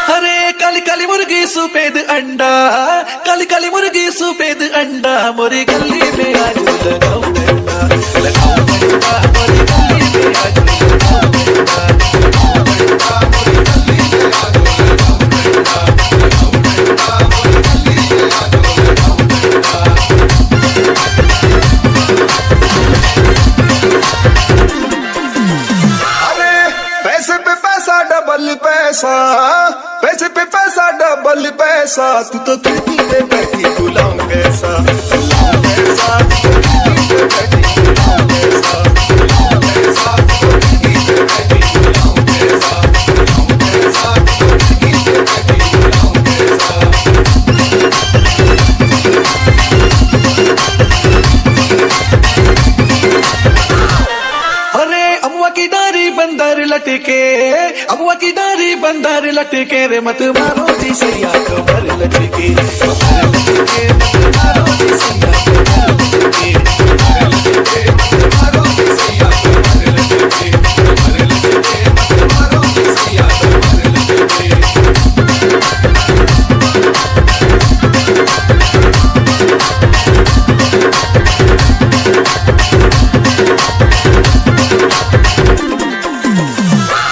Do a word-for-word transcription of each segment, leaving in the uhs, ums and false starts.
अरे काली काली मुर्गी सफेद अंडा, काली काली मुर्गी सफेद अंडा, मोरी गली में आज लगाऊं डंडा, लगाऊं डंडा, मोरी गली में आज लगाऊं डंडा। अरे पैसे पे पैसा, डबल पैसा, पैसे पे पैसा, डबल पैसा। तू तो खिड़की पे बैठी, गुलाम कैसा, गुलाम कैसा। तू तो खिड़की पे बैठी, गुलाम कैसा, गुलाम कैसा। तू तो खिड़की पे बैठी, गुलाम कैसा, गुलाम कैसा। तू तो खिड़की पे बैठी, गुलाम कैसा। अरे अमवा की डारी बंदर लटके, अमवा की डारी बंदर लटके रे, मत मारो जी सैया कमर लटके, कमर लटके, मत मारो जी सैया कमर लटके, कमर लटके, मत मारो जी सैया कमर लटके, कमर लटके, मत मारो जी सैया कमर लटके।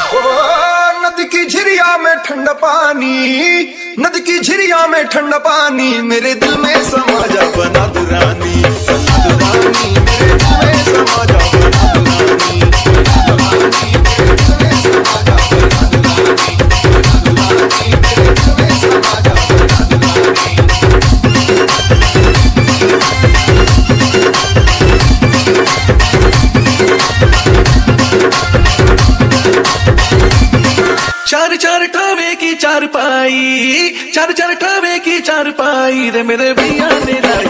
ओ, नदी की झिरिया में ठंडा पानी, नदी की झिरिया में ठंडा पानी, मेरे दिल में समा जा बना दो रानी, बना दो रानी, मेरे दिल में समा जा बना दो रानी, बना दो रानी, मेरे दिल में समा जा बना दो रानी, बना दो रानी, मेरे दिल में समा जा बना दो रानी। चार चार ठावे की चारपाई, चार चार ठावे की चारपाई रे, मेरे भैया ने लाई